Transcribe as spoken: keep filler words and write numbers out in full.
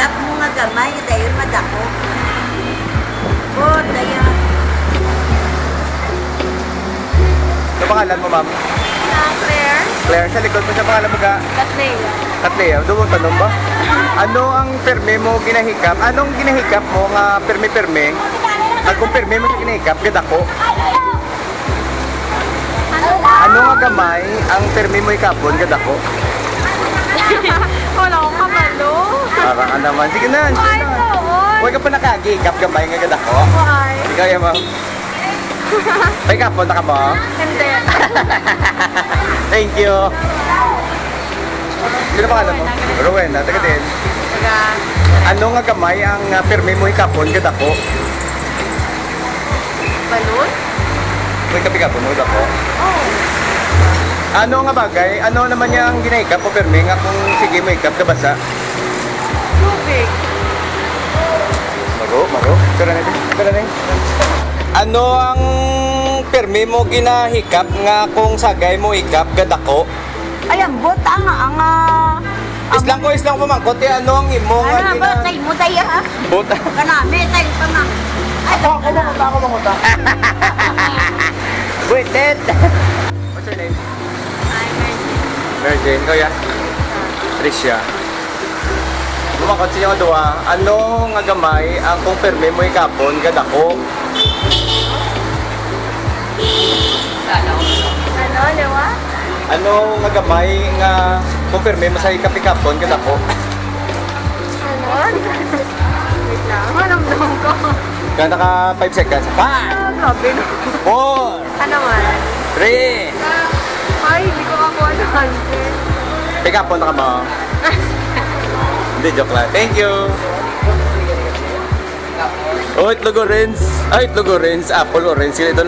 Tap mo nga gamay, dayon madako. Oh, dayon. Ano pangalan mo, ma'am? Ah, Claire. Claire, sa likod mo, sa pangalan mo ka? Katlea. Katlea, duwang tanong ba? Ano ang permi mo ginahikap? Anong ginahikap mo nga permi-permi? At kung permi mo sa ginahikap, gadako. Ano nga gamay ang permi mo ikapon, gadako? Wala akong kabalo. Parang ano naman. Sige na, sige Ay, na. Doon. Huwag ka pa nakagi, ikap gamay nga gadako. Why? Ikaw yan, ma'am. May kapon na ka ba? Hindi. Thank you. Sino pangalan mo? Rowena, taga din. Taga Ano nga gamay ang ah, permi mo ikapon, gadako? Balon? May kapikapon mo, gadako? Oh. Ano nga bagay? Ano naman niya ang ginaikap o permi nga kung sige mo ikap, gabasa? Tubig. Maro, maro. Tara na din. Tara na. Ano ang permi mo ginahikap nga kung sagay mo ikap, gadako? Ay, ang buta nga, ang, ah, Islang ko, islang pamangkot, eh, ano ang imo nga Ano ba gina- tayo mo tayo, ha? Buta. Kanami, tayo pa nga. Ay, Ako, ako, manguta, ako, manguta. Buitit. What's your name? Hi, Mercy. Virgin, ikaw ya? Tricia. Lumakot sa inyo duha, ano nga gamay ang kung permi mo ikapon, gadako? Ano, liwa? Ano nga gamay nga kung permi mo sa ikapikapon, gadako? Ano? Wait lang, maramdaman ko. Kaya naka five seconds. Five! Ah, grabe, no? Four! Ano man? Three! Ay, hindi ko kakuha ng answer. Pikapon na ka ba? Hindi, joke lang. Thank you! Oh, itlog orange. Ay, itlog orange. Apple orange. Sila ito.